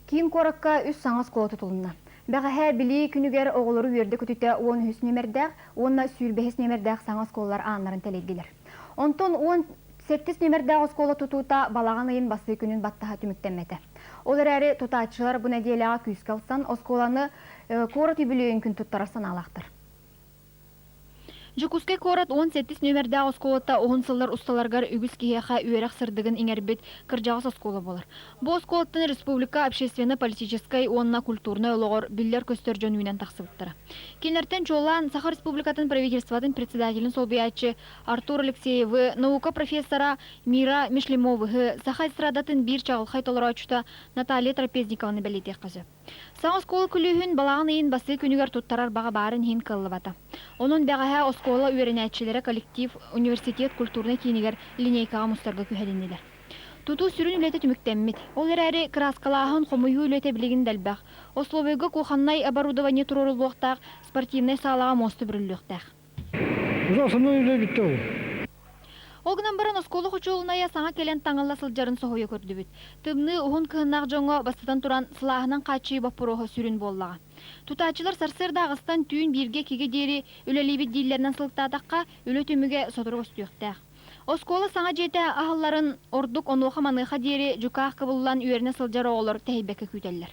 Киин куоракка үс саҥа оскуола тутулунна. Бэҕэһээ Билии күнүгэр оҕолору үөрдэ-көтүтэ 13 нүөмэрдээх уонна сүүрбэһис нүөмэрдээх саҥа оскуолалар ааннарын тэлэйдилэр. Онтон 17 нүөмэрдээх оскуола тутуута балаҕан ыйын бастыы күнүн баттаһа түмүктэммэтэ. Ол эрээри тутааччылар бу нэдиэлэҕэ күүскэ ылсан оскуоланы куорат үбүлүөйүн күн туттарар санаалаахтар. Дьокуускай куорат 17 нүөмэрдээх оскуолата уһун сыллар усталарыгар үгүс киһиэхэ үөрэх сырдыгын иҥэрбит кырдьаҕас оскуола буолар. Бу оскуолаттан республика общественно-политическай уонна культурнай олоҕор биллэр-көстөр дьон үүнэн тахсыбыттара. Кинилэртэн чуолаан Саха Республикатын правительствотын председателин солбуйааччы Артур Алексеевы, наука профессора Мира Мишлимовыһы, саха эстрадатын биир чаҕылхай толорооччута Наталья Трапезникованы бэлиэтиэххэ сөп. Саҥа оскуола күлүүһүн балаҕан ыйын бастакы күнүгэр туттарар баҕа баарын иһин кыаллыбата. Онон бэҕэһээ оскуола үөрэнээччилэрэ коллектив университет культурнай киинигэр линейкаҕа мустарга күһэлиннилэр. Тутуу сүрүн үлэтэ түмүктэммит. Ол эрээри кырааскалааһын, хомуйуу үлэтэ билигин да элбэх. Остолобуойга кухоннай оборудование туруоруллуохтаах, спортивнай саалаҕа муоста бүрүллүөхтээх. Уже основной үлэ бүттэ ол. Ол гынан баран оскуола хочуолунайа саҥа кэлэн таҥылла сылдьарын соһуйа көрдүбүт. Тымныы уһун кыһыннаах дьоҥҥо бастатан туран сылааһынан хааччыйыы боппуруоһа сүрүн буоллаҕа. Тутааччылар сарсыарда аҕыстан түүн бииргэ иккигэ диэри үлэлиибит дииллэринэн сылыктаатахха, үлэ түмүгэ сотору көстүөхтээх. Оскуола саҥа дьиэтэ аһылларын ордук онуоха-маныаха диэри дьукаах кыбыллан үөрэнэ сылдьар оҕолор тэһийбэккэ күүтэллэр.